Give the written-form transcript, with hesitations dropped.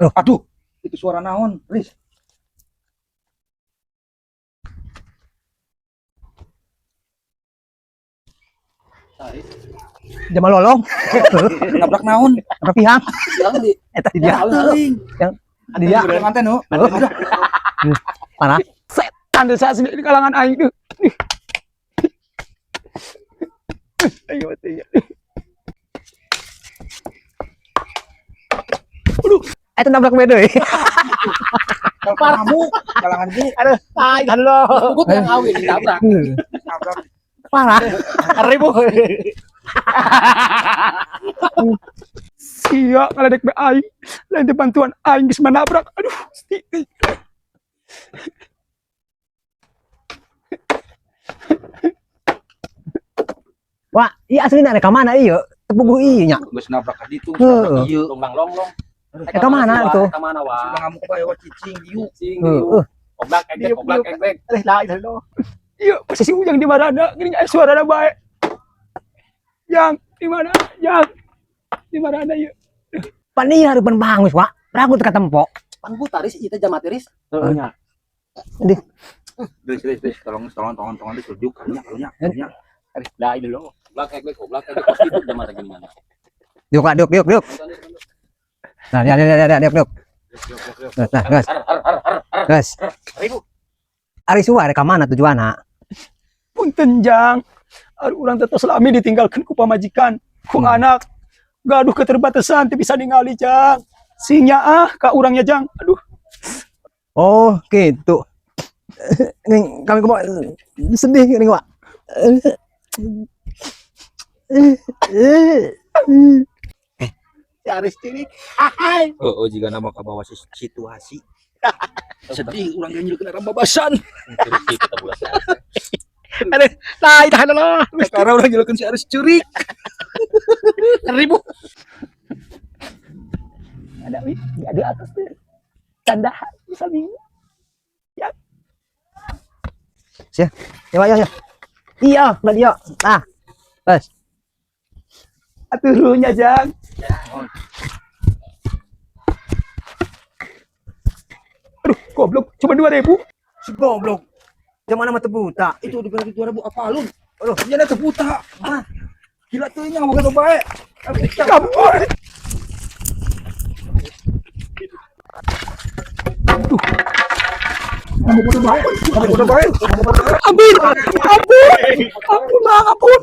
Loh. Aduh, itu suara naon, Riz? Jamal lolong. Nabrak naon? Nabrak pihang. Yang di Eta di dia. Teuing. Di dia. Yang anten, oh. Parah. Setan desa sendiri di kalangan aing tuh. Aing mati ya. Eta nabrak beda euy. Kamu kalangan bu. Aduh, tai lo. Pugut yang awi ditabrak. Nabrak. Parah. Ribu. Sia kalau dek be aing, lain teh bantuan aing geus manabrak. Aduh, sti. Wah, iya aslinya rek ka mana ieu? Tepuguh ieu nya. Geus nabrak ka ditu, Heeh. nabrak ieu. Lumbang long long. Eta mana itu? Eta mana wa? Sudah ngamuk bae wa cicing diu. Cicing Heeh. Oblak eglek oblak eglek. La ilaha illallah. Iya, posisi Ujang di mana? Gini aya suarana bae. Yang di mana? Yang di mana ieu? Pan ieu hareupeun bangus, Wak. Ragu teu katempo. Pan buta Riz, ieu teh jama teh Riz. Heeh nya. Riz, Riz, Riz, tolong, tolong, tolong, tolong, Riz, rujuk, karunya, karunya, karunya. La ilaha illallah. Oblak eglek oblak eglek pasti itu jama teh gini. Diuk lah, diuk, diuk, diuk. Nah, ya, ya, ya, ya, diuk, diuk. Nah, nah, gas. Gas. Ribu. Ari suara ka mana tujuanna? Punten Jang. Aduh, urang teh tos lami ditinggalkan ku pamajikan, ku anak. Gaduh keterbatasan teu bisa ningali Jang. Sing ah ka urangnya Jang. Aduh, Oh, gitu. Nih, kami kok sedih nih, Wak. si Aris cilik. Oh, oh, jika nama kabawa situasi. Sedih urang ge nyieun babasan. Terus kita bulan. Aduh, la ilaha illallah. Sekarang urang nyieun si Aris curik. Ribu. Ada wi, ada atas tuh. Tanda bisa minggu. Ya, Wak, ya, ya. Iya, udah dia. Nah. Bas. Aturunya Jang. Aduh, goblok, cuma 2000. Si goblok. Zaman mah teu buta. Itu diberi 2000 apa alun? Aduh, nya teu buta. Ah. Gila teuing ngomong kitu bae. Kabur. Aduh. Ngomong kitu bae. Ngomong kitu bae. Ampun, ampun, ampun, bang, ampun.